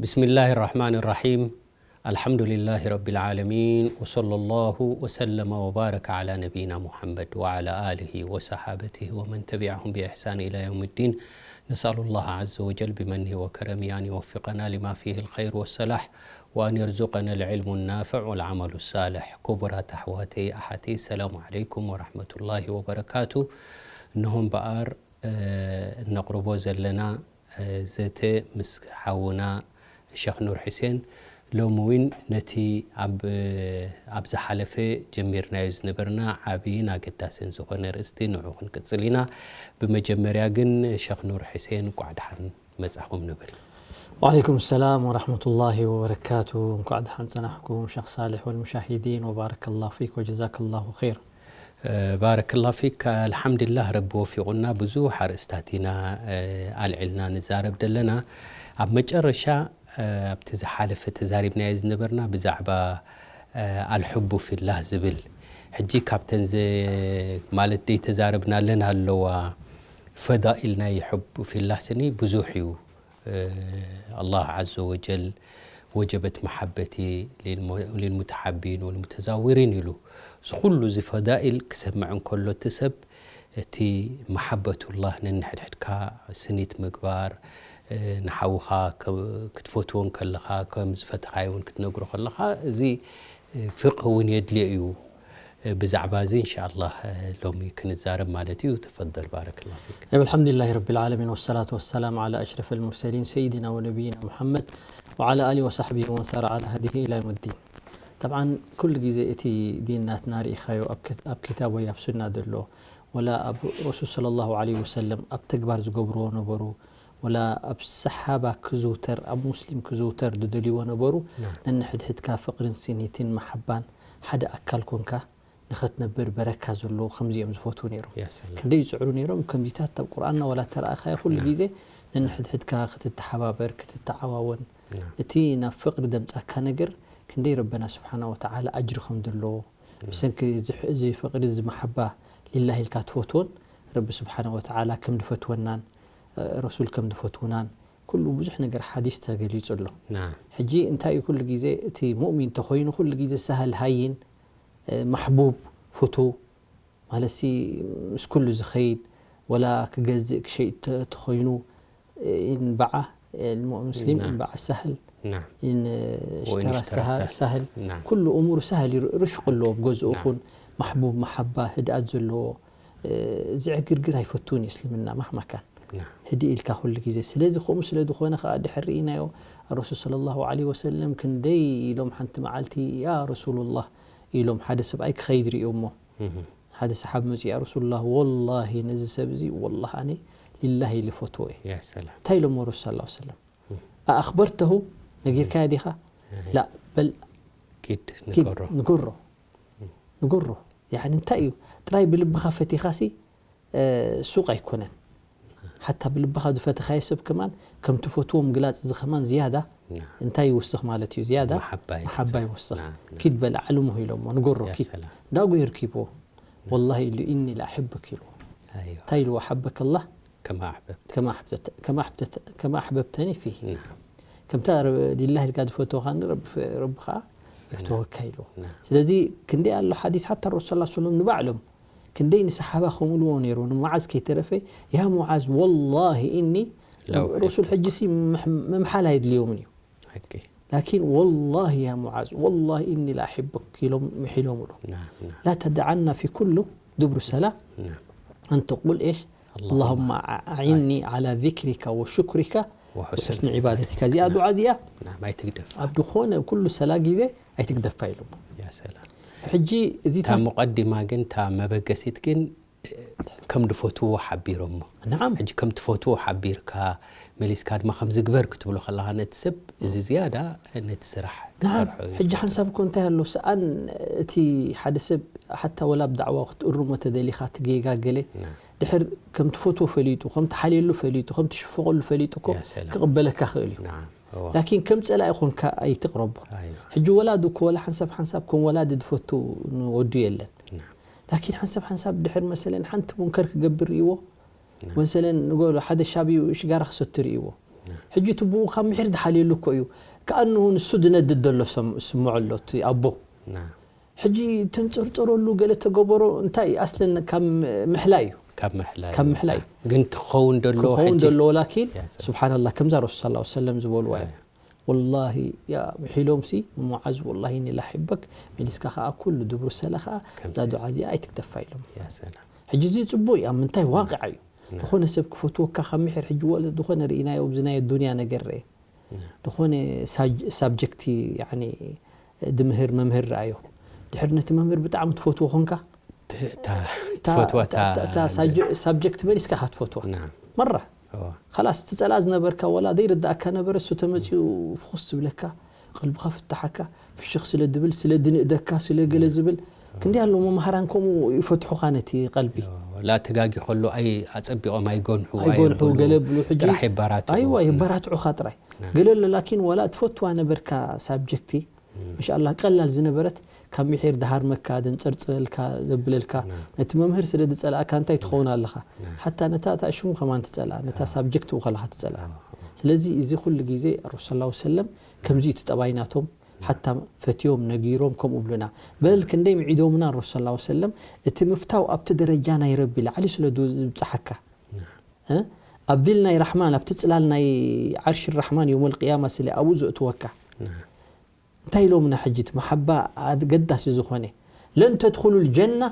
بسم الله الرحمن الرحيم. الحمد لله رب العالمين، وصلى الله وسلم وبارك على نبينا محمد وعلى آله وصحابته ومن تبعهم بإحسان إلى يوم الدين. نسأل الله عز وجل بمنه وكرمه أن يوفقنا لما فيه الخير والصلاح، وأن يرزقنا العلم النافع والعمل الصالح. ክቡራት ኣሕዋተይ ኣሓተይ፣ ሰላሙ ዓለይኩም ወራሕመቱላሂ ወበረካቱ። እነሆ እምበኣር፣ እ፣ እነቕርቦ ዘለና፣ እ፣ ዘተ ምስ ሓውና ሸኽ ኑር ሕሴን፣ ሎሚ እውን ነቲ ኣብ፣ ኣብ ዝሓለፈ ጀሚርናዮ ዝነበርና ዓብይን ኣገዳስን ዝኾነ ርእስቲ ንዑ ክንቅጽል ኢና። ብመጀመርያ ግን ሸኽ ኑር ሕሴን እንቋዕ ደሓን መጻኹም ንብል። وعليكم السلام ورحمة الله وبركاته። እንኳዕ ደሓን ጸናሕኩም ሸኽ ሳልሕ والمشاهدين، وبارك الله فيك وجزاك الله خير። እ፣ ባረከላ ፊክ። ኣልሓምዱሊላህ፣ ረቢ ወፊቑና ብዙሕ ኣርእስታት ኢና፣ እ፣ ኣልዒልና ንዛረብ ዘለና። ኣብ መጨረሻ፣ እ፣ ኣብቲ ዝሓለፈ ተዛሪብናዮ ዝነበርና ብዛዕባ፣ እ፣ ኣልሑቡ ፊላህ ዝብል፣ ሕጂ ካብተን ዘ-፣ ማለት ደይተዛረብናለን ኣለዋ፣ ፈዳኢል ናይ ሑቡ ፊላህ ስኒ ብዙሕ እዩ። እ፣ ኣላህ ዓዘ ወጀል «وجبت محبتي للم-، للمتحابين والمتزاورين» ኢሉ። እዚ ኩሉ እዚ ፈዳኢል ክሰምዕ እንከሎ እቲ ሰብ፣ እቲ መሓበቱላህ ነንሕድሕድካ ስኒት ምግባር፣ እ፣ ንሓውኻ ከ-፣ ክትፈትዎ እንከለኻ፣ ከም ዝፈተኻዮ እውን ክትነግሮ ከለኻ፣ እዚ፣ እ፣ ፍቕህ እውን የድልዮ እዩ። እ፣ ብዛዕባ እዚ እንሻኣላህ፣ እ፣ ሎሚ ክንዛረብ ማለት እዩ። ተፈደል፣ ባረከላሁ ፊክ። طيب، الحمد لله رب العالمين، والصلاة والسلام على أشرف المرسلين سيدنا ونبينا محمد وعلى آله وصحبه ومن سار على هديه إلى يوم الدين. طبعا ኩሉ ግዜ እቲ ዲን ናትና ርኢኻዮ ኣብ ክት-፣ ኣብ ክታብ ወይ ኣብ ሱና ዘሎ፣ ወላ ኣብ ረሱል ሰለላሁ ዐለይሂ ወሰለም ኣብ ተግባር ዝገብርዎ ነበሩ፣ ወላ ኣብ ሰሓባ ክዝውተር፣ ኣብ ሙስሊም ክዝውተር ዝደልይዎ ነበሩ። ናም። ነንሕድሕድካ ፍቕርን ስኒትን መሓባን ሓደ ኣካል ኮንካ ንኸትነብር በረካ ዘለዎ ከምዚ እዮም ዝፈትዉ ነይሮም። ያ ሰላም። ክንደይ ይጽዕሩ ነይሮም፣ ከምዚታት ኣብ ቁርኣንና ወላ ተረኣኻዮ ኩሉ ናም። ግዜ ነንሕድሕድካ ክትተሓባበር፣ ክትተዓዋወን፣ ናም። እቲ ናብ ፍቕሪ ደምጻካ ነገር ክንደይ ረበና ስብሓና ወተዓላ ኣጅሪ ከም ዘለዎ፣ ናም። ብሰንኪ እዚ ሕ-፣ እዚ ፍቕሪ፣ እዚ መሓባ ሊላሂ ኢልካ ትፈትዎን፣ ረቢ ስብሓነ ወተዓላ ከም ዝፈትወናን፣ እ፣ ረሱል ከም ዝፈትውናን፣ ኩሉ ብዙሕ ነገር ሓዲስ ተገሊጹ ኣሎ። ናም። ሕጂ እንታይ እዩ፣ ኩሉ ግዜ እቲ ሙእሚን ተኾይኑ፣ ኩሉ ግዜ ሳህል ሃይን፣ እ፣ ማሕቡብ፣ ፍቱው፣ ማለትሲ ምስ ኩሉ ዝኸይድ፣ ወላ ክገዝእ ክሸይጥ ተ-፣ ተኾይኑ፣ እ፣ ኢንበዓ፣ እ፣ ሙስሊም ናም። ኢንበዓ ሳህል፣ ናም። ኢን፣ እ፣ ወኢን ሽተራ እሽተራ ሳህል፣ ሳህል። ሳህል። ናም። ኩሉ እሙሩ ሳህል እዩ፣ ርፍቅ ኣለዎ፣ ኣብ ገዝኡ ናም። ኹን ማሕቡብ፣ መሓባ፣ ህድኣት ዘለዎ፣ እ፣ ዝዕግርግር ኣይፈቱን እዩ እስልምና፣ ማህማ ካን። ናም። ህድእ ኢልካ ኩሉ ግዜ። ስለዚ ከምኡ ስለ ዝኾነ ኸዓ ድሕር ርኢናዮ፣ ረሱል ሰለላሁ ዐለይሂ ወሰለም ክንደይ ኢሎም ሓንቲ መዓልቲ፣ "ያ ረሱሉላህ" ኢሎም ሓደ ሰብኣይ ክኸይድ ርእዮሞ። እህ። ሓደ ሰሓብ መጺኡ፣ "ያ ረሱሉላህ፣ ወላሂ ነዚ ሰብ እዚ ወላሂ ኣነ ሊላሂ ኢለ ፈትዎ እየ።" ያ ሰላም። እንታይ ኢሎሞ ረሱል ሰለላሁ ዐለይሂ ወሰለም? እህ። "ኣኣኽበርተሁ፣ ነጊርካዮ ዲኻ?" እህ። "ላ፣ በል ኪድ ኪድ ንገሮ። ንገሮ። ንገሮ። ያዕኒ እንታይ እዩ? ጥራይ ብልብኻ ፈቲኻሲ፣ እ፣ ሱቕ ኣይኮነን። ሓታ ብልብኻ ዝፈተኻዮ ሰብ ከማን ከም ትፈትዎ ምግላጽ እዚ ከማን ዝያዳ ና። እንታይ ይውስኽ ማለት እዩ? ዝያዳ መሓባ ይውስኽ። መሓባ ይውስኽ። ና፣ ና። ኪድ በል ኣዕልምሁ" ኢሎሞ፣ ንገሮ፣ ያ ኪድ። ሰላም። ዳጉ ይርኪብዎ። ወላሂ ኢሉ፣ "ኢኒ ለኣሕብክ" ኢልዎ። ኣይዋ። እንታይ ኢልዎ? "ሓበከላህ ከማ ኣሕበብት። ከማ ኣሕበብተ-፣ ከማ ኣሕበብተ-፣ ከማ ኣሕበብተኒ ፊህ።" ና። ከምታ ረ-፣ ሊላሂ ኢልካ ዝፈተወኻኒ ረቢ ፈ-፣ ረቢ ኸዓ ይፍተወካ ኢልዎ። ና። ስለዚ ክንደይ ኣሎ ሓዲስ፣ ሓታ ረሱል ሰለላሁ ዐለይሂ ወሰለም ንባዕሎም ክንደይ ንሰሓባ ከምኡ ኢልዎ ነይሩ፣ ንሙዓዝ ከይተረፈ፣ "ያ ሙዓዝ፣ ወላሂ ኢኒ"፣ ለው ረሱል ሕጅሲ ምሕ-፣ ምምሓል ኣየድልዮምን እዩ። ሓቂ። ላኪን "ወላሂ ያ ሙዓዝ፣ ወላሂ ኢኒ ለኣሕብክ" ኢሎም ምሒሎምሉ። ናም፣ ናም። "ላ ተደዓና ፊ ኩሉ ዱብሩ ሰላ ናም። ኣን ተቁል ኤሽ፣ ኣላሁማ ኣላሁማ ኣዒኒ ዐላ ዚክሪካ ወሹክሪካ ወሑስኒ ወሑስኒ ዒባደቲካ።" እዚኣ ናም። ዱዓ እዚኣ ናም፣ ኣይትግደፍ። ኣብ ዝኾነ ኩሉ ሰላ ግዜ ኣይትግደፋ ኢሎም። ያ ሰላም። ሕጂ እዚ እታ ታ- ሙቐዲማ ግን፣ እታ መበገሲት ግን፣ ከም ዝፈትዎ ሓቢሮሞ። ናዓም። ሕጂ ከም ትፈትዎ ሓቢርካ፣ መሊስካ ድማ ከም ዝግበር ክትብሎ ከለኻ ነቲ ሰብ፣ እዚ ዝያዳ ነቲ ስራሕ ናዓም። ክሰርሖ እዩ። ሕጂ ሓንሳብ እኮ እንታይ ኣሎ፣ ሰኣን እቲ ሓደ ሰብ ሓታ ወላ ብዳዕዋ ክትእርሞ ተደሊኻ፣ እቲ ጌጋ ገለ፣ ናም። ድሕር ከም ትፈትዎ ፈሊጡ፣ ከም ትሓልየሉ ፈሊጡ፣ ከም ትሽፈቐሉ ፈሊጡ እኮ ያ ሰላም። ክቕበለካ ክእል እዩ። ናዓም። እዋ። ላኪን ከም ጸላኢ ኾንካ ኣይትቕረቦ። ኣይዋ። ሕጂ ወላዲ እኮ ወላ ሓንሳብ ሓንሳብ ከም ወላዲ ዝፈቱ ንወዱ የለን። ናም። ላኪን ሓንሳብ ሓንሳብ ድሕር መሰለን ሓንቲ ሙንከር ክገብር ርእይዎ፣ ናም። መሰለን ንጎሎ ሓደ ሻብ እዩ ሽጋራ ክሰቲ ርእይዎ። ሕጂ እቲ ብኡ ካብ ምሒር ዝሓልየሉ እኮ እዩ። ከኣንሁ ንሱ ዝነድድ ዘሎ ሰም-፣ ስምዖ ኣሎ እቲ ኣቦ። ሕጂ ተንጸርጸረሉ፣ ገለ ተገበሮ፣ እንታይ ኣስለን ካብ ምሕላይ እዩ። ካብ ምሕላይ ካብ እዩ። ምሕላይ እዩ። ግን ትኸውን ዘሎ ክኸውን ሕጂ ዘለዎ ላኪን፣ ያ ሰላም። ስብሓንላህ፣ ከምዛ ረሱል ሰለላሁ ዐለይሂ ወሰለም ዝበልዋ እዩ። ወላሂ፣ ያ ምሒሎምሲ፣ ሙዓዝ፣ ወላሂ እኒ ላሒበክ፣ መሊስካ ከኣ ኩሉ ድብሩ ሰለ ከኣ፣ ከምዚ። እዛ ዱዓ እዚኣ ኣይትግደፋ ኢሎም። ያ ሰላም። ሕጂ እዚ ጽቡቕ እዩ፣ ኣብ ምንታይ ዋቅዓ እዩ። ዝኾነ ሰብ ክፈትወካ ካብ ምሒር፣ ሕጂ ወለ ዝኾነ ርኢናዮ፣ ኣብዚ ናይ ኣዱንያ ነገር ርአ። ዝኾነ ሳጅ-፣ ሳብጀክቲ፣ ያኒ፣ ድምህር መምህር ረኣዮ። ድሕር ነቲ መምህር ብጣዕሚ ትፈትዎ ኾንካ፣ ት-፣ እታ እታ፣ ትፈትዋ እታ፣ እታ፣ እታ እታ ሳጅ-፣ ሳብጀክት መሊስካ ኢኻ ትፈትዋ። ናም። መራ። እዋ። ኸላስ፣ ትጸልኣ ዝነበርካ፣ ወላ ዘይርድኣካ ነበረ፣ እሱ ተመጺኡ ፍኹስ ዝብለካ፣ ቀልብኻ ፍታሓካ፣ ፍሽኽ ስለ ድብል፣ ስለ ድንእደካ፣ ስለ ገለ ዝብል፣ ክንደይ ኣሎ መምሃራን ከምኡ ይፈትሑኻ ነቲ ቀልቢ። እዋ፣ ወላ ተጋጊ ከሎ ኣይ-፣ ኣጸቢቖም ኣይጎንሑ፣ ኣይጎንሑ፣ ኣየብሉ፣ ገለ ብሉ። ሕጂ ጥራሕ የባራትዑ። ኣይዋ፣ የባራትዑኻ ጥራይ። ናም። ገለ ኣሎ ላኪን፣ ወላ ትፈትዋ ነበርካ ሳብጀክቲ፣ ማሻኣላህ፣ ቀላል ዝነበረት፣ ካብ ምሒር ድሃርመካ፣ ደንጸርጽረልካ፣ ደብለልካ፣ ናም። ነቲ መምህር ስለ ዝጸላእካ እንታይ ትኸውን ኣለኻ? ናም። ሓታ ነታ፣ እታ ሽሙ ከማን ትጸልኣ፣ ነታ ኣዎ። ሳብጀክት ብኡ ከለኻ ትጸልኣ። ኣዎ፣ ኣዎ። ስለዚ እዚ ኩሉ ግዜ ረሱል ሰለላሁ ዐለይሂ ወሰለም ከምዚ እዩ እቲ ጠባይ ናቶም፣ ናም። ሓታ ፈትዮም ነጊሮም ከምኡ ብሉና። በል ክንደይ ምዒዶምና ረሱል ሰለላሁ ዐለይሂ ወሰለም፣ እቲ ምፍታው ኣብቲ ደረጃ ናይ ረቢ ላዕሊ ስለ ዱ-፣ ዝብጽሓካ። ናም። እ? ኣብ ዲል ናይ ራሕማን፣ ኣብቲ ጽላል ናይ ዓርሽ ራሕማን የውመል ቅያማ ስለ ኣብኡ ዘእትወካ። ናም። እንታይ ኢሎምና ሕጂ እቲ መሓባ ኣገዳሲ ዝኾነ? ለን ተድኹሉ ልጀና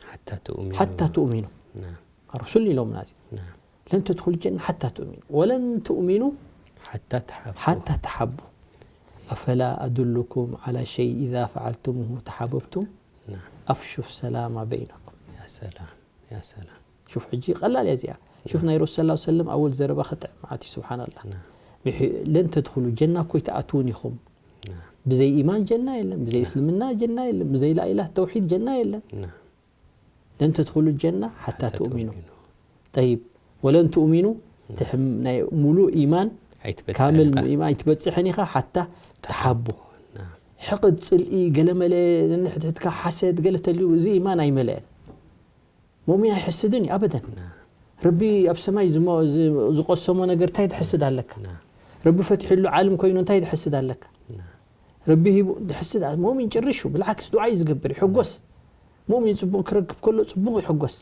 ሓታ ትኡሚኑ። ሓታ ትኡሚኑ። ናም። ኣረሱል ኢሎምና እዚ። ናም። ለን ተድኹሉ ልጀና ሓታ ትኡሚኑ። ወለን ትኡሚኑ ሓታ ተሓቡ። ሓታ ተሓቡ። ኣፈላ ኣዱሉኩም ዓላ ሸይ ኢዛ ፈዓልቱሙሁ ተሓበብቱም ናም። ኣፍሹ ሰላማ በይነኩም። ያ ሰላም፣ ያ ሰላም። ሹፍ ሕጂ ቀላል እያ እዚኣ። ሹፍ ናይ ረሱል ሰለላሁ ዐለይሂ ወሰለም ኣወል ዘረባ ክጥዕም መዓት እዩ፣ ስብሓንላህ። ናም። ምሒ-፣ ለን ተድኹሉ ጀና እኮ ኣይትኣትውን ኢኹም። ናም። ብዘይ ኢማን ጀና የለን፣ ብዘይ ናም። እስልምና ጀና የለን፣ ብዘይ ላኢላህ ተውሒድ ጀና የለን። ናም። ለን ተድኹሉ ጀና ሓታ ሓታ ትኡሚኑ። ትኡሚኑ። ጠይብ፣ ወለን ትኡሚኑ፣ ትሕም-፣ ናይ ሙሉእ ኢማን፣ ኣይትበጽሕን ካምል ኢኻ። ኢማን ኣይትበጽሕን ኢኻ፣ ሓታ ተሓቡ። ናም። ሕቕድ፣ ጽልኢ፣ ገለመለ፣ ነንሕድሕድካ ሓሰድ፣ ገለ ተልዩ፣ እዚ ኢማን ኣይመለአን። ሙእሚን ኣይሕስድን እዩ፣ ኣበደን። ናም። ረቢ ኣብ ሰማይ ዝሞ-፣ ዝ-፣ ዝቐሰሞ ነገር እንታይ ትሕስድ ኣለካ? ናም። ረቢ ፈቲሕሉ ዓለም ኮይኑ እንታይ ትሕስድ ኣለካ? ናም። ረቢ ሂቡ ትሕስድ ኣ-፣ ሙእሚን ጭርሹ፣ ብልዓክስ ዱዓ እዩ ዝገብር፣ ይሕጎስ። ሙእሚን ጽቡቕ ክረክብ ከሎ ጽቡቕ ይሕጎስ።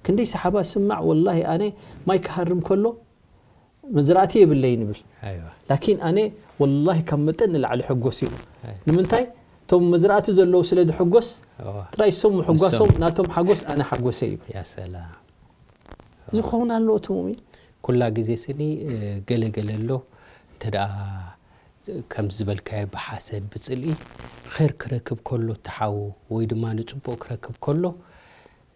ክንደይ ሰሓባ ስማዕ፣ ወላሂ ኣነ ማይ ክሃርም ከሎ መዝራእቲ የብለይን ይብል። ኣይዋ። ላኪን ኣነ ወላሂ ካብ መጠን ንላዕሊ ሕጎስ እዩ። ኣይ። ንምንታይ? እቶም መዝራእቲ ዘለዉ ስለ ዝሕጎስ እዋ። ጥራይ እሶም ምሕጓሶም ንሶም። ናቶም ሓጎስ ኣነ ሓጎሰ ይብል። ያ ሰላም። እዚ ክኸውን ኣለዎ እቲ ሙእሚን። ኩላ ግዜ ስኒ፣ እ፣ ገለ ገለ ኣሎ፣ እንተ ደኣ ከምዚ ዝበልካዮ ብሓሰድ፣ ብጽልኢ፣ ኸይር ክረክብ ከሎ እቲ ሓዉ ወይ ድማ ንጽቡቕ ክረክብ ከሎ፣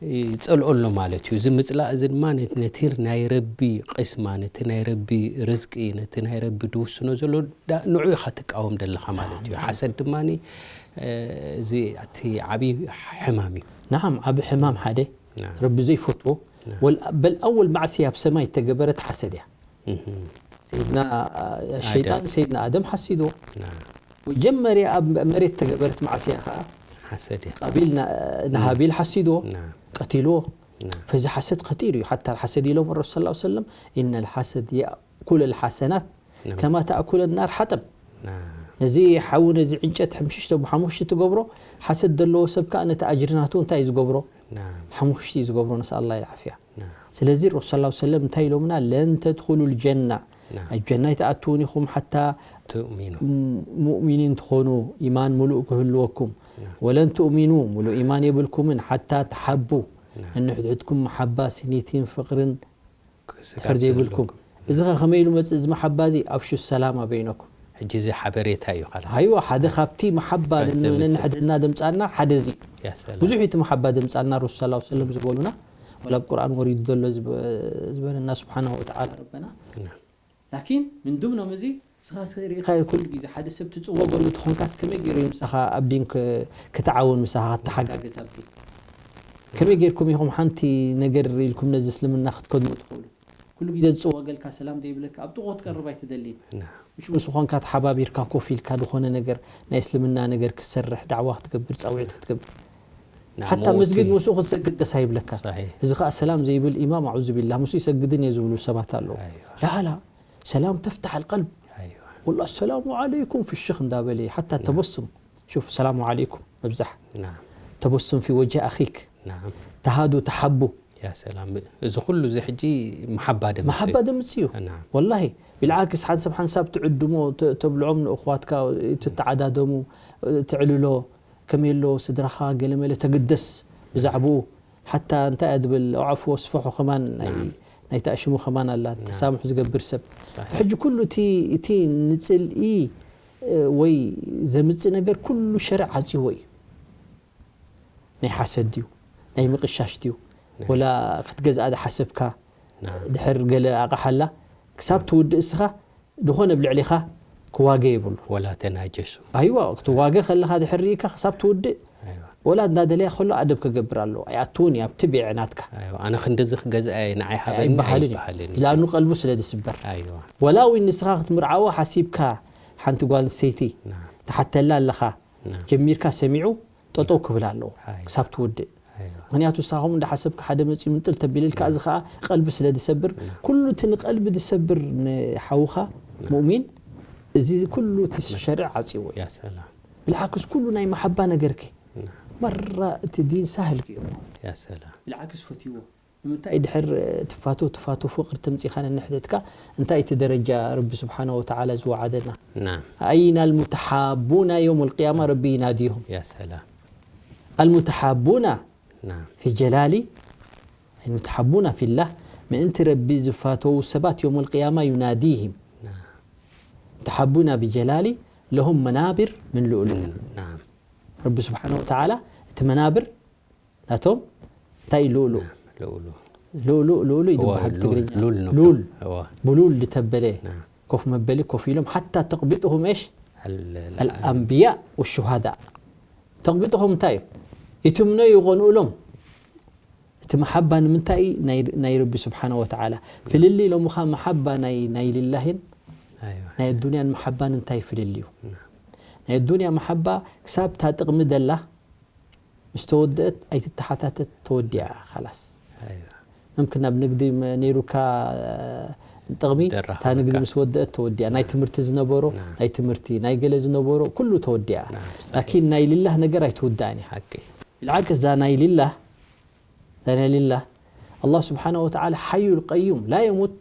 ይጸልኦ ኣሎ ማለት እዩ። እዚ ምጽላእ እዚ ድማ ነ-፣ ነቲ ናይ ረቢ ቅስማ፣ ነቲ ናይ ረቢ ርዝቂ፣ ነቲ ናይ ረቢ ድውስኖ ዘሎ ዳ-፣ ንዑ ኢኻ ትቃወም ዘለኻ ማለት እዩ። ሓሰድ ድማ፣ እ፣ እዚ እቲ ዓብዪ ሕማም እዩ። ነዓም፣ ዓቢ ሕማም ሓደ፣ ናም። ረቢ ዘይፈትዎ። ናም። ወል-፣ በል ኣወል ማዕስያ ኣብ ሰማይ እተገበረት ሓሰድ እያ። እህ። ሰይድና፣ አ፣ ሸይጣን ኣደም። ሰይድና ኣደም ሓሲድዎ። ናም። መጀመርያ ኣብ መሬት እተገበረት ማዕስያ ኸዓ ሓሰድ እያ። ቃቢል ና-፣ ንሃቢል ሓሲድዎ፣ ናም። ቀቲልዎ። ናም። ፈዚ ሓሰድ ኸጢር እዩ። ሓታ ሓሰድ ኢሎም ረሱል ሰለላሁ ዐለይሂ ወሰለም፣ "ኢነ ልሓሰድ የእኩል ልሓሰናት ናም። ከማ ተእኩል ናር ሓጠብ." ናም። ነዚ ሓዊ፣ ነዚ ዕንጨት ሕምሽሽ ተብ-፣ ሓሙሽቲ ትገብሮ፣ ሓሰድ ዘለዎ ሰብ ከኣ ነቲ ኣጅሪ ናቱ እንታይ እዩ ዝገብሮ? ናም። ሓሙሽቲ እዩ ዝገብሮ፣ ነስኣል ላህ ልዓፍያ። ናም። ስለዚ ረሱል ሰለላሁ ዐለይሂ ወሰለም እንታይ ኢሎምና? "ለን ተድኹሉ ልጀና፣ ናም። ኣብ ጀና ኣይትኣትውን ኢኹም ሓታ ትእሚኑ። ም-፣ ሙእሚኒን ትኾኑ፣ ኢማን ሙሉእ ክህልወኩም። ናም። ወለን ትእሚኑ፣ ሙሉእ ኢማን የብልኩምን፣ ሓታ ትሓቡ፣ ናም። ነንሕድሕድኩም መሓባ፣ ስኒትን ፍቕርን ክስጋብ ድሕር ዘይብልኩም." ዘለኩም። እዚ ኸ ከመይ ኢሉ መጽእ? እዚ መሓባ እዚ፣ "ኣፍሹ ሰላማ በይነኩም." ሕጂ እዚ ሓበሬታ እዩ፣ ኻላስ። ኣይዋ፣ ሓደ ካብቲ መሓባ ራእሲ ን-፣ ዘምጽእ። ነንሕድሕድና ደምጻና ሓደ እዚ እዩ። ያ ሰላም። ብዙሕ እዩ እቲ መሓባ ደምጻና፣ ረሱል ሰለላሁ ዐለይሂ ወሰለም ዝበሉና፣ ወላ ኣብ ቁርኣን ወሪዱ ዘሎ ዝብ-፣ ዝበለና ስብሓናሁ ወተዓላ ረበና። ናም። ላኪን ምን ዱብኖም እዚ፣ ንስኻ እስከ ርኢኻዮ፣ ኩሉ ግዜ ሓደ ሰብ ትጽወገሉ ተኾንካስ፣ ከመይ ገይሩ እዩ ምሳኻ ኣብ ዲን ክ-፣ ክትዓውን፣ ምሳኻ ክትተሓጋገዝ ኣብ ዲን? ከመይ ጌርኩም ኢኹም ሓንቲ ነገር ኢልኩም ነዚ እስልምና ክትከድሙ ትኽእሉ? ኩሉ ግዜ ዝጽወገልካ፣ ሰላም ዘይብለካ፣ ኣብ ጥቕኡ ክትቀርብ ኣይትደልን። ናም። ምሽ ምስ ኾንካ ተሓባቢርካ ኮፍ ኢልካ ዝኾነ ነገር ናይ እስልምና ነገር ክትሰርሕ፣ ዳዕዋ ክትገብር፣ ጻውዒት ክትገብር። ናም፣ ሓታ መስጊድ ምውቲ። ምስኡ ክትሰግድ ደስ ኣይብለካ። ሰሒሕ። እዚ ኸኣ ሰላም ዘይብል ኢማም፣ ኣዑዙ ቢላህ፣ ምስኡ ይሰግድን እየ ዝብሉ ሰባት ኣለዉ። ኣይዋ። ላላ፣ ሰላም ተፍታሕ ኣልቀልብ። ኣይዋ ወላ ሰላሙ ዓለይኩም ፍሽኽ እንዳበለ ሓታ ተበሱም ሹፍ ሰላሙ ዓለይኩም መብዛሕ ናም ተበሱም ፊ ወጅህ ኣኺክ ናም ተሃዱ ተሓቡ ያ ሰላም እዚ ኩሉ እዚ ሕጂ መሓባ ደምጽ መሓባ ደምጽ እዩ ናም ወላሂ ብልዓክስ ሓንሳብ ሓንሳብ ትዕድሞ ተ- ተብልዖም ንእኽዋትካ ትተዓዳደሙ ትዕልሎ ከመይ ኣሎ ስድራኻ ገለመለ ተግደስ ብዛዕባኡ ሓታ እንታይ እያ ድብል ኣዕፎ ስፈሑ ከማን ናይ ናም። ናይ ተኣሽሙ ከማን ኣላ ተሳምሑ ዝገብር ሰብ صحيح ሕጂ ኩሉ እቲ እቲ ንጽልኢ እ፣ ወይ ዘምጽእ ነገር ኩሉ ሸርዕ ዓጽዎ እዩ ናይ ሓሰድ ድዩ ናይ ምቕሻሽ ድዩ ወላ ክትገዝኣ ዝሓሰብካ ናም ድሕር ገለ ኣቕሓላ ክሳብ ትውድእ እስኻ ዝኾነ ብልዕሊኻ ክዋገ የብሉ ወላ ተናጀሱ ኣይዋ ክትዋገ ከለኻ ድሕር ርኢካ ክሳብ ትውድእ ኣይዋ ወላ እንዳደለያ ከሎ ኣደብ ክገብር ኣለዎ ኣይኣትውን እዩ ኣብቲ ቤዕ ናትካ ኣይዋ ኣነ ክንድዚ ክገዝኣ እየ ንዓይ ሃበኒ ኣይበሃልን እዩ ኣይበሃልን እዩ ላኑ ቀልቡ ስለ ዝስበር ኣይዋ ወላ እውን ንስኻ ክትምርዓዎ ሓሲብካ ሓንቲ ጓል ኣንስተይቲ ናም ትሓተላ ኣለኻ ናም ጀሚርካ ሰሚዑ ጠጠው ክብል ኣለዎ ኣይ ክሳብ ትውድእ ኣይዋ ምክንያቱ ንስኻኹም እንዳሓሰብካ ሓደ መፂኡ ምንጥል ተቢልልካ እዚ ከዓ ቀልቢ ስለ ዝሰብር ኩሉ እቲ ንቀልቢ ዝሰብር ንሓውኻ ሙእሚን እዚ ኩሉ እቲ ሸርዕ ዓፅዎ እዩ ያ ሰላም ብልዓክስ ኩሉ ናይ መሓባ ነገርኪ ናም መራ እቲ ዲን ሳህል ክእሞ ያ ሰላም ብልዓክስ ፈትዎ ንምንታይ ድሕር ትፋቶ ትፋቶ ፍቅሪ ተምፂኻ ነንሕደትካ እንታይ እቲ ደረጃ ረቢ ስብሓነ ወተዓላ ዝወዓደና ናም أين المتحابون يوم القيامة ربي يناديهم ያ ሰላም المتحابون ናም في جلالي المتحابون في الله ምእንቲ ረቢ ዝፋተዉ ሰባት يوم القيامة يناديهم ናም متحابون بجلالي لهم منابر من لؤلؤ ናም ረቢ ስብሓነ ወተዓላ እቲ መናብር ናቶም እንታይ እዩ ልኡሉ ልኡሉ ልኡሉ ልኡሉ ይድበሃል ሉል- ትግርኛ ሉል ነው ሉል እዋ ብሉል ዝተበለ ናም ኮፍ መበሊ ኮፍ ኢሎም ሓታ ተቕቢጥኹም እሽ ال- الأنبياء والشهداء ተቕቢጥኹም እንታይ እዩ ይትምኖ ይኾኑ እሎም እቲ መሓባ ንምንታይ እዩ ናይ- ናይ ረቢ ስብሓነ ወተዓላ ፍልሊ ኢሎምኻ መሓባ ናይ ናይ ልላህን ኣይዋ ናይ ኣዱንያን መሓባን እንታይ ፍልል እዩ ናም ናይ ኣዱንያ መሓባ ክሳብ እታ ጥቕሚ ደላ ምስ ተወደአት ኣይትተሓታተት ተወዲኣ ካላስ ኣይዋ ምምክን ናብ ንግዲ መ- ነይሩካ ጥቕሚ ደራኸበካ። እታ ንግዲ ምስ ወደአት ተወዲኣ ናይ ትምህርቲ ዝነበሮ ናም። ናይ ትምህርቲ ናይ ገለ ዝነበሮ ኩሉ ተወዲኣ ናም፣ صحيح። ላኪን ናይ ልላህ ነገር ኣይትውዳእን እያ ሓቂ ብልዓክስ እዛ ናይ ልላህ እዛ ናይ ልላህ ኣላህ ስብሓነ ወተዓላ ሓዩል ቀዩም ላ የሙት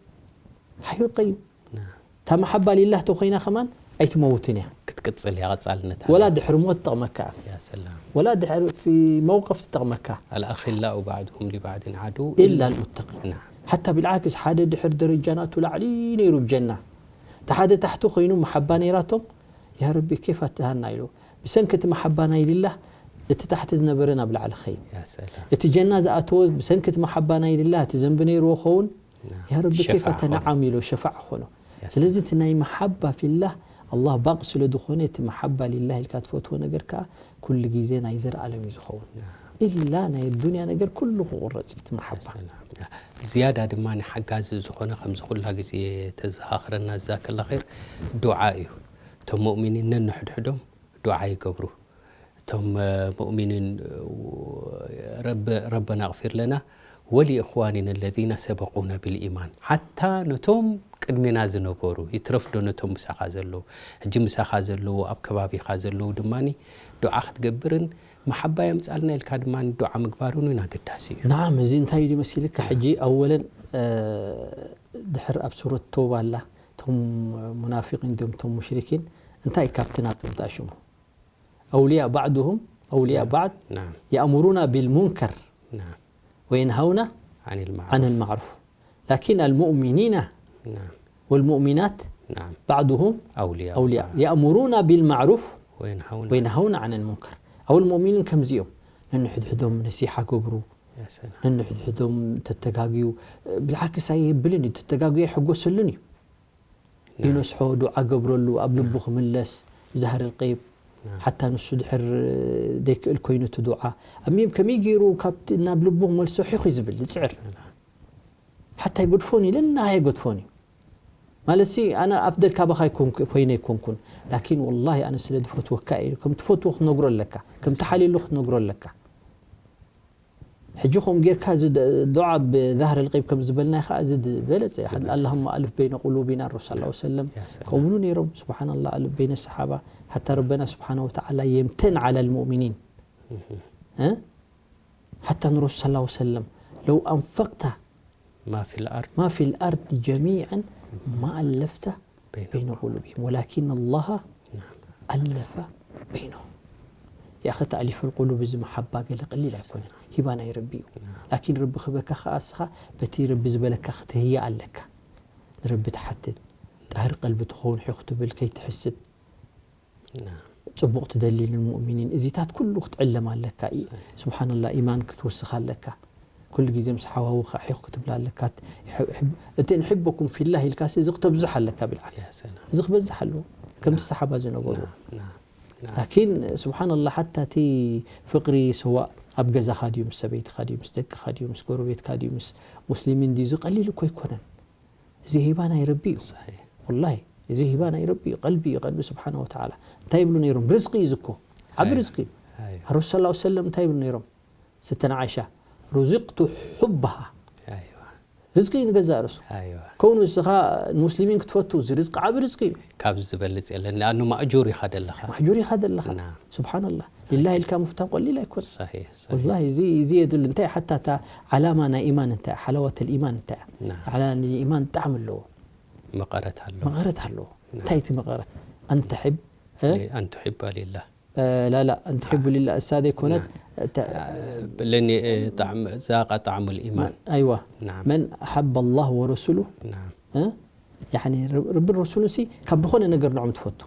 ሓዩል ቀዩም ናም። እታ መሓባ ሊላህ ተኮይና ከማን ኣይትመውትን እያ ክትቅፅል እያ ቀፃልነት ወላ ድሕሪ ሞት ትጠቕመካ ያ ሰላም ወላ ድሕሪ ፊ መውቀፍ ትጠቕመካ الأخلاء بعضهم لبعض عدو إلا المتقين ናም ሓታ ብልዓክስ ሓደ ድሕር ደረጃ ናቱ ላዕሊ ነይሩ ብጀና እቲ ሓደ ታሕቲ ኮይኑ መሓባ ነይራቶም ያ ረቢ ኬፍ ኣትሃና ኢሉ ብሰንኪ እቲ መሓባ ናይ ሊላህ እቲ ታሕቲ ዝነበረ ናብ ላዕሊ ኸይድ ያ ሰላም እቲ ጀና ዝኣተወ ብሰንኪ እቲ መሓባ ናይ ሊላህ እቲ ዘንቢ ነይርዎ ኸውን ናም። ያ ረቢ ኬፍ ሸፋዓ ኣተነዓም ኢሎ ሸፋዓ ኾኖ ያ ስለዚ እቲ ናይ መሓባ ፊላህ ኣላህ ባቕ ስለ ዝኾነ እቲ መሓባ ሊላህ ኢልካ ትፈትዎ ነገር ከዓ ኩሉ ግዜ ናይ ዘርኣለም እዩ ዝኸውን ኢላ ናይ ዱንያ ነገር ኩሉ ክቑረፅ እዩ እቲ መሓባ ሰላም። ዝያዳ ድማ ንሓጋዚ ዝኾነ ከምዚ ኩላ ግዜ ተዘኻኽረና ዛከላ ኸይር ዱዓ እዩ እቶም ሙእሚኒን ነንሕድሕዶም ዱዓ ይገብሩ እቶም ሙእሚኒን ረበና ኣቕፊር ለና ወሊእኽዋኒን ለዚነ ሰበቁና ብልኢማን ሓታ ነቶም ቅድሜና ዝነበሩ ይትረፍዶ ነቶም ምሳኻ ዘለዉ ሕጂ ምሳኻ ዘለዉ ኣብ ከባቢኻ ዘለዉ ድማ ዱዓ ክትገብርን መሓባ የምፃልና ኢልካ ድማ ዱዓ ምግባርን እውን ኣገዳሲ እዩ ናዓም እዚ እንታይ እዩ መሲልካ ሕጂ ኣወለን ድሕር ኣብ ሱረት ተውባ ኣላ እቶም ሙናፊቂን ዶም እቶም ሙሽሪኪን እንታይ ካብቲ ናቶም ተኣሽሙ أولياء بعضهم أولياء بعض نعم يأمرون بالمنكر نعم وينهون عن المعروف عن المعروف لكن المؤمنين نعم والمؤمنات نعم بعضهم أولياء أولياء يأمرون بالمعروف وينهون وينهون عن المنكر أو المؤمنين ከምዚኦም ነንሕድሕዶም ነሲሓ ገብሩ يا سلام ነንሕድሕዶም ተተጋግዩ ብልዓክስ ኣየብልን እዩ ተተጋግዩ ኣይሕጎሰሉን እዩ ይነስሖ ዱዓ ገብረሉ ኣብ ልቡ ክምለስ ዛህር ልቀይብ ሓታ ንሱ ድሕር ዘይክእል ኮይኑ እቲ ዱዓ ኣሚም ከመይ ገይሩ ካብ ናብ ልቡ ክመልሶ ሒኹ እዩ ዝብል ዝፅዕር ሓታ ይገድፎን እዩ ለናሃ ይገድፎን እዩ ማለት ሲ ኣነ ኣፍደል ካባኻ ይኮንኩ- ኮይነ ኣይኮንኩን ላኪን ወላሂ ኣነ ስለ ዝፈትወካ እዩ ከም ትፈትዎ ክትነግሮ ኣለካ ከም ትሓልየሉ ክትነግሮ ኣለካ ሕጂ ከም ጌርካ እዚ ድ- ዱዓ ብዛህር ልቀይብ ከም ዝበልና ከኣ እዚ ዝበለጸ ኣላሁማ ኣልፍ በይነ ቁሉቢና ረሱ ላ ሰለም ከምኡ ነይሮም። ስብሓንላ ኣልፍ በይነ ሰሓባ ሓታ ረበና ስብሓን ወተዓላ የምተን ዓላ ልሙእሚኒን ሓታ ንረሱ ላ ሰለም ለው ኣንፈቅታ ما في الأرض ما في الأرض جميعا ما ألفت بين قلوبهم ولكن الله ألف بينهم يا أخي تأليف القلوب እዚ መሓባ ገለ ቀሊል ኣይኮነን ሂባ ናይ ረቢ እዩ ላኪን ረቢ ክበካ ከኣ እስኻ በቲ ረቢ ዝበለካ ክትህያ ኣለካ ንረቢ ትሓትት ጣህር ቀልቢ ትኸውን ሕዩ ክትብል ከይትሕስድ ጽቡቕ ትደሊ ንልሙእሚኒን እዚታት ኩሉ ክትዕለም ኣለካ እዩ ስብሓንላ ኢማን ክትውስኽ ኣለካ ኩሉ ግዜ ምስ ሓዋውኻ ሒኽ ክትብላ ኣለካ እቲ ንሕበኩም ፊላህ ኢልካ እዚ ክተብዝሕ ኣለካ ብልዓክስ እዚ ክበዝሕ ኣለዎ ከምቲ ሰሓባ ዝነበሩ ላኪን ስብሓንላ ሓታ እቲ ፍቅሪ ሰዋእ ኣብ ገዛኻ ድዩ ምስ ሰበይትኻ ድዩ ምስ ደቅኻ ድዩ ምስ ጎረቤትካ ድዩ ምስ ሙስሊሚን ድዩ ዝቀሊል እኮ ኣይኮነን እዚ ሂባ ናይ ረቢ እዩ ወላሂ እዚ ሂባ ናይ ረቢ እዩ ቀልቢ እዩ ቀልቢ ስብሓን ወተዓላ እንታይ ይብሉ ነይሮም ርዝቂ እዩ ዝኮ ዓቢ ርዝቂ እዩ ረሱ ስ ሰለም እንታይ ይብሉ ነይሮም ስተን ዓይሻ ሩዝቅቱ ሑብሃ ርዝቂ እዩ ንገዛእ ርሱ ከውኑ እስኻ ሙስሊሚን ክትፈቱ እዚ ርዝቂ ዓቢ ርዝቂ እዩ ካብዚ ዝበልፅ የለን ለኣኑ ማእጁር ኢኻ ደለኻ ማሕጁር ኢኻ ደለኻ ስብሓንላህ ሊላህ ኢልካ ምፍታን ቆሊል ኣይኮን ወላሂ እዚ እዚ የድሉ እንታይ ሓታ እታ ዓላማ ናይ ኢማን እንታይ ሓላወት ልኢማን እንታይ ዓላ ኢማን ብጣዕሚ ኣለዎ መቐረት ኣሎ መቐረት ኣለዎ እንታይ እቲ መቐረት ኣንተሕብ أن تحب لله ላላ ኣንትሕቡ ሊላ እሳ ዘይኮነት ለኒ ጣዕም ዛቃ ጣዕሙ ልኢማን ኣይዋ መን ሓብ ኣላህ ወረሱሉ ረብን ረሱሉን ሲ ካብ ዝኾነ ነገር ንዖም ትፈቱ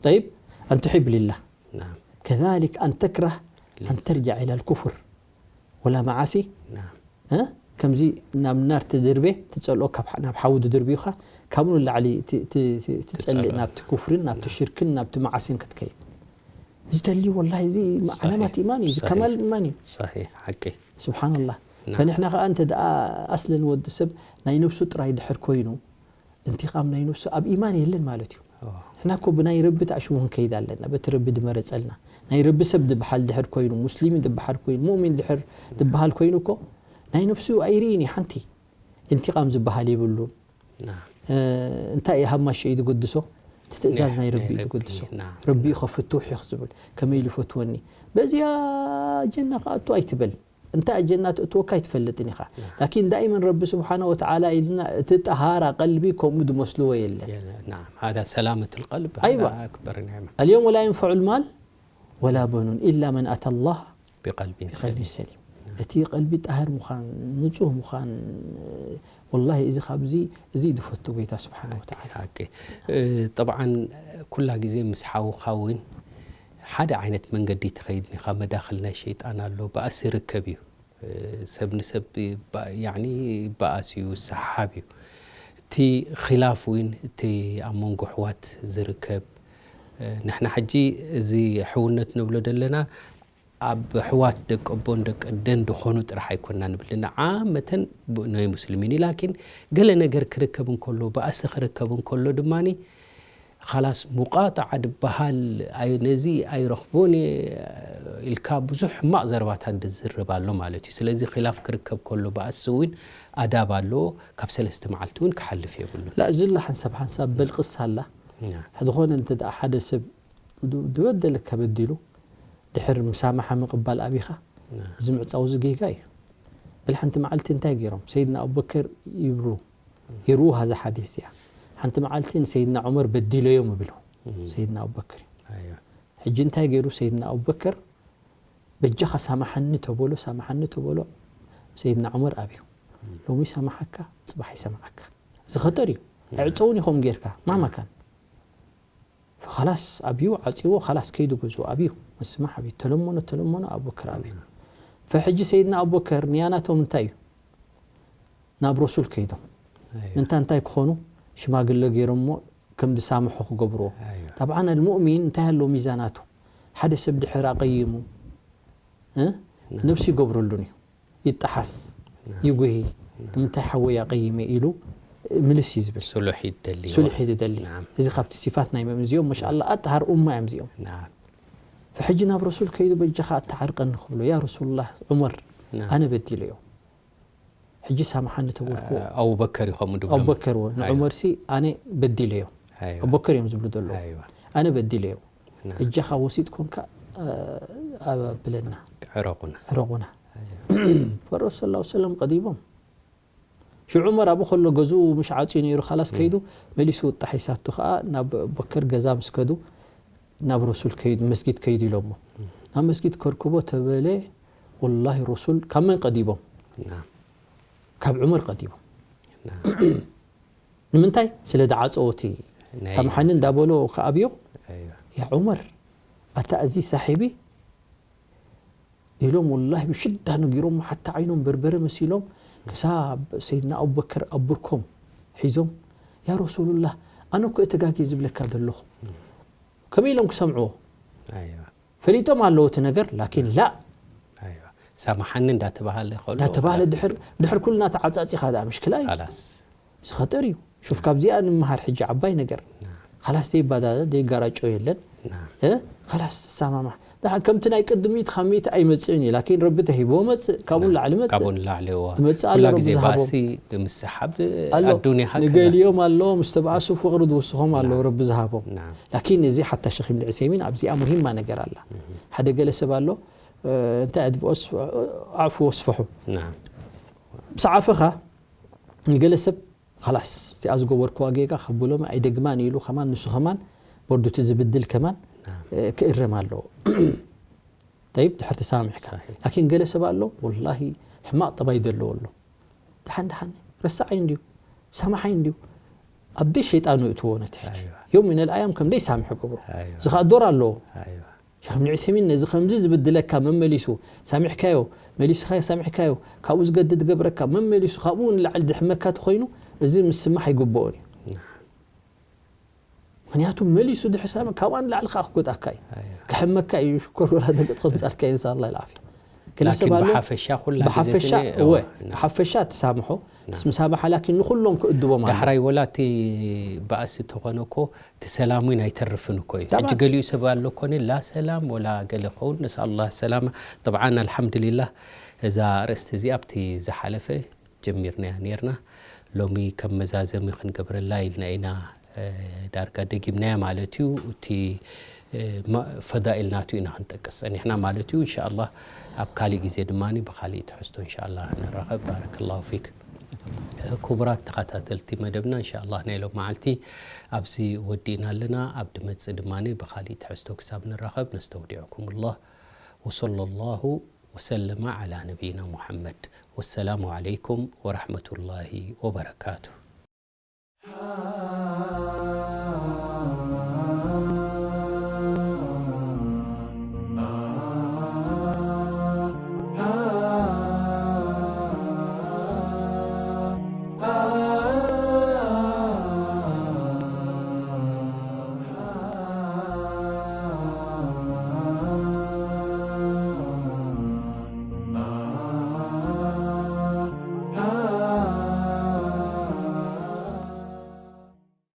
طيب أن تحب لله كذلك أن تكره أن ترجع إلى الكفر ولا معاصي ها ከምዚ ናብ ናር ትድርቤ ትጸልኦ ናብ ሓዊ ድድርብዩኻ ካብኡ ንላዕሊ ትጸልእ ናብቲ ኩፍርን ናብቲ ሽርክን ናብቲ መዓስን ክትከይድ እዚ ተልዩ ወላ እዚ ዓላማት ኢማን እዩ ከማል ኢማን እዩ ሓቂ ስብሓንላህ ፈንሕና ከዓ እንተ ደኣ ኣስለን ወዲ ሰብ ናይ ነብሱ ጥራይ ድሕር ኮይኑ እንቲቃም ናይ ነብሱ ኣብ ኢማን የለን ማለት እዩ። ሕና እኮ ብናይ ረቢ ተኣሽሙ ክንከይድ ኣለና። በቲ ረቢ ድመረጸልና። ናይ ረቢ ሰብ ድበሃል ድሕር ኮይኑ፣ ሙስሊም ድበሃል ኮይኑ፣ ሙእሚን ድሕር ድበሃል ኮይኑ እኮ ናይ ነብሱ ኣይርእን እዩ ሓንቲ። እንቲቃም ዝበሃል የብሉን። እንታይ እዩ ሃማሽ እዩ ድገድሶ? እቲ ትእዛዝ ናይ ረቢ እዩ ድገድሶ። ረቢ እዩ ከፍትሕ እዩ ዝብል። ከመይ ኢሉ ይፈትወኒ? በዚኣ ጀና ክኣቱ ኣይትበል። እንታይ ጀና ተእትወካ ኣይትፈልጥን ኢኻ። ላኪን ዳኢመን ረቢ ስብሓነ ወተዓላ ኢልና እቲ ጠሃራ ቀልቢ ከምኡ ድመስልዎ የለን። የለ- نعم هذا سلامة القلب أيوة. هذا أكبر نعمة اليوم لا ينفع المال ولا بنون إلا من أتى الله بقلب بقلب سليم سليم እቲ ቀልቢ ጣህር ምዃን ንጹህ ምዃን ወላሂ እዚ ካብዚ እዚ ድፈቱ ጎይታ ስብሓነ ወተዓላ ሓቂ ጠብዓን ኩላ ግዜ ምስ ሓውኻ እውን ሓደ ዓይነት መንገዲ ትኸይድ ኢኻ። መዳኽል ናይ ሸይጣን ኣሎ፣ ብኣስ ይርከብ እዩ። ሰብ ንሰብ ይባ- ያዕኒ ይበኣስ እዩ፣ ይሰሓሓብ እዩ። እቲ ኺላፍ እውን እቲ ኣብ መንጎ ኣሕዋት ዝርከብ ንሕና ሕጂ እዚ ሕውነት ንብሎ ዘለና ኣብ ኣሕዋት ደቂ ኣቦን ደቂ ኣደን ድኾኑ ጥራሕ ኣይኮና ንብል ዘለና ዓመተን ናይ ሙስሊሚን እዩ። ላኪን ገለ ነገር ክርከብ እንከሎ፣ ባእሲ ክርከብ እንከሎ ድማ ኻላስ ሙቃጣዓ ድበሃል ኣይ- ነዚ ኣይረኽቦን እየ ኢልካ ብዙሕ ሕማቕ ዘረባታት ዝዝርብ ኣሎ ማለት እዩ። ስለዚ ኺላፍ ክርከብ ከሎ ባእሲ እውን ኣዳብ ኣለዎ። ካብ ሰለስተ መዓልቲ እውን ክሓልፍ የብሉን። ላ ዝላ ሓንሳብ ሓንሳብ በልቅስ ኣላ ዝኾነ እንተ ደኣ ሓደ ሰብ ድ- ድበደለካ በዲሉ ድሕር ምሳማሓ ምቕባል ኣቢኻ እዚ ምዕፃው እዚ ጌጋ እዩ። በል ሓንቲ መዓልቲ እንታይ ገይሮም ሰይድና ኣቡበከር ይብሉ ይርዉ ሃዛ ሓዲስ እያ። ሓንቲ መዓልቲ ንሰይድና ዑመር በዲለዮም ይብሉ ሰይድና ኣቡበከር እዩ። ሕጂ እንታይ ገይሩ ሰይድና ኣቡበከር በጃኻ ሳማሓኒ ተበሎ ሳማሓኒ ተበሎ ሰይድና ዑመር ኣብዩ ሎሚ ሳማሓካ ፅባሕ ይሰማዓካ እዚ ኸጠር እዩ። ዕፀውን ኢኹም ጌርካ ማማካን ፈኸላስ ኣብዩ ዓፂዎ ኸላስ ከይዱ ገዝኡ ኣብዩ መስማሕ ኣብዩ ተለመኖ ተለመኖ ኣቡበከር ኣብዩ ፈሕጂ ሰይድና ኣቡበከር ንያናቶም እንታይ እዩ ናብ ረሱል ከይዶም ምንታ እንታይ ክኾኑ ሽማግለ ገይሮሞ ከም ዝሳምሑ ክገብርዎ طبعا المؤمن እንታይ ኣለዎ ሚዛናቱ ሓደ ሰብ ድሕር ኣቐይሙ እ? ነብሱ ይገብረሉን እዩ ይጠሓስ ይጉሂ ንምንታይ ሓወይ ኣቐይመ ኢሉ ምልስ እዩ ዝብል ሱሉሕ ይደሊ ሱሉሕ እዩ ዝደሊ እዚ ካብቲ ሲፋት ናይ መም እዚኦም መሻኣላ ኣጠሃር ኡማ እዮም እዚኦም ናም ፈሕጂ ናብ ረሱል ከይዱ በጃኻ ኣተዓርቀኒ ክብሎ ያ ረሱሉላህ ዑመር ናም። ኣነ በዲለዮ፣ ሕጂ ሳምሓኒ ተበልኩዎ። ኣቡበከር እዩ ከምኡ ድብሎም። ኣቡበከር እውን ንዑመርሲ ኣነ በዲለዮ። ኣይዋ። ኣቡበከር እዮም ዝብሉ ዘለዉ። ኣይዋ። ኣነ በዲለዮ፣ ናም። እጃኻ ወሲድ ኮንካ ኣበብለና፣ ዕረቑና። ዕረቑና። ፈረሱ ሰለላሁ ሰለም ቀዲቦም። ሽዑ ዑመር ኣብኡ ከሎ ገዝኡ ምሽ ዓፅዩ ነይሩ፣ ካላስ ከይዱ መሊሱ ጣሒሳቱ ከዓ ናብ ኣቡበከር ገዛ ምስ ከዱ ናብ ረሱል ከይዱ፣ መስጊድ ከይዱ ኢሎሞ። ናብ መስጊድ ከርክቦ ተበለ፣ ወላሂ ረሱል ካብ መን ቀዲቦም? ናም። ካብ ዑመር ቀዲቦም። ናም። ንምንታይ? ስለ ደዓፀዎ እቲ ናይ ሳምሓኒ እንዳበሎ ከኣብዮ፣ ኣይዋ። ያ ዑመር፣ ኣታ እዚ ሳሒቢ ኢሎም ወላሂ ብሽዳ ነጊሮም፣ ሓታ ዓይኖም በርበረ መሲሎም ክሳብ ሰይድና ኣቡበከር ኣብ ብርኮም ሒዞም፣ ያ ረሱሉላህ፣ ኣነ እኮ እየ ተጋግየ ዝብለካ ዘለኹ። ከመይ ኢሎም ክሰምዕዎ? ኣይዋ። ፈሊጦም ኣለዎ እቲ ነገር፣ ላኪን ላ ኣይዋ። ሳምሓኒ እንዳተባሃለ ከሎ እንዳተባሃለ ድሕር ድሕር ኩልና ተዓፃፂኻ ደኣ ምሽክላ እዩ። ኻላስ። እዚ ኸጠር እዩ። ሹፍ ካብዚኣ ንምሃር ሕጂ ዓባይ ነገር። ናም። ኻላስ ዘይባዳደ ዘይጋራጮ የለን። ናም። እ? ኻላስ ትሰማማዕ። ደሓን ከምቲ ናይ ቅድሚት ካብ ሚእቲ ኣይመጽእን እዩ። ላኪን ረቢ ተሂብዎ መጽእ። ካብኡ ንላዕሊ መጽእ። ካብኡ ንላዕሊ እዋ። ትመጽእ ኣሎ ኩላ ረቢ ግዜ ዝሃቦ። ባእሲ ብምስሓብ ኣሎ። ኣዱንያ ሃከዛ። ንገሊኦም ኣሎ፣ ምስ ተባእሱ ፍቕሪ ዝውስኾም ኣለዉ ናም። ረቢ ዝሃቦም። ናም። ላኪን እዚ ሓታ ሸኽ ኢብን ዑሰይሚን ኣብዚኣ ሙሂማ ነገር ኣላ። ሓደ ገለ ሰብ ኣሎ፣ እ፣ እንታይ ኣድፍኦ ስፍ-፣ ኣዕፉ ወስፈሑ። ናም። ምስ ዓፈኻ ንገለ ሰብ ኻላስ እቲኣ ዝገበርክዋ ጌጋ ካብ ሎሚ ኣይደግማን ኢሉ ከማን ንሱ ከማን በርዱቲ ዝብድል ከማን ናም። እ፣ ክእረም ኣለዎ። ጠይብ ድሕር ተሳሚሕካ። ሳሒሕ። ላኪን ገለ ሰብ ኣሎ ወላሂ ሕማቕ ጠባይ ዘለዎ ኣሎ። ደሓን ደሓን ረሳዓይ እንድዩ፣ ሳማሓይ እንድዩ፣ ኣብ ደይ ሸይጣኑ እትዎ ነቲ ሕጂ። ኣይዋ። ዮም ሚነል ኣያም ከም ደይ ሳምሕ ገብሮ። ኣይዋ። እዚ ኸዓ ዶር ኣለዎ። ኣይዋ። ሸኽ ብን ዑሰይሚን ነዚ ከምዚ ዝብድለካ መመሊሱ ሳሚሕካዮ፣ መሊስኻዮ ሳሚሕካዮ፣ ካብኡ ዝገድድ ገብረካ መመሊሱ ካብኡ ንላዕሊ ድሕመካ ተኾይኑ፣ እዚ ምስማሕ ኣይግብኦን እዩ። ምኽንያቱ መሊሱ ድሕር ሳሚ ካብኣ ንላዕሊ ከዓ ክጎድኣካ እዩ። ኣይዋ። ክሕመካ እዩ፣ ሽኮር ወላ ደገጥ ከምፃልካ እዩ፣ ንሳ ኣላ ኢልዓፍያ። ገለ ሰብ ላኪን ኣሎ፣ ብሓፈሻ ኩላ ግዜ ብሓፈሻ ስኒ-፣ እወ፣ እዋ፣ ና። ብሓፈሻ ትሳምሖ፣ ምስ ምሳማሓ ላኪን ንኹሎም ክእድቦም ኣሎ። ዳሕራይ ወላ እቲ ባእሲ ተኾነ እኮ እቲ ሰላም እውን ኣይተርፍን እኮ እዩ። ጠብዓን። ሕጂ ገሊኡ ሰብ ኣሎ ኮነ ላ ሰላም ወላ ገለ ኸውን ንስ ኣላህ ሰላማ። ጠብዓን ኣልሓምዱሊላህ እዛ ኣርእስቲ እዚኣ ኣብቲ ዝሓለፈ ጀሚርናያ ነይርና። ሎሚ ከም መዛዘሚ ክንገብረላ ኢልና ኢና፣ እ፣ ዳርጋ ደጊምናያ ማለት እዩ። እቲ፣ እ፣ መ-፣ ፈዳኢል ናቱ ኢና ክንጠቅስ ጸኒሕና ማለት እዩ። እንሻኣላህ ኣብ ካሊእ ግዜ ድማ ብኻሊእ ትሕዝቶ እንሻኣላህ ንራኸብ። ባረከላሁ ፊክ። ክቡራት ተኸታተልቲ መደብና፣ እንሻኣላህ ናይ ሎም መዓልቲ ኣብዚ ወዲእና ኣለና። ኣብ ድመጽእ ድማ ብኻሊእ ትሕዝቶ ክሳብ ንራኸብ ነስተውዲዕኩምላህ። ወሰለላሁ ወሰለመ ዓላ ነቢይና ሙሐመድ። ወሰላሙ ዓለይኩም ወረሕመቱላሂ ወበረካቱ።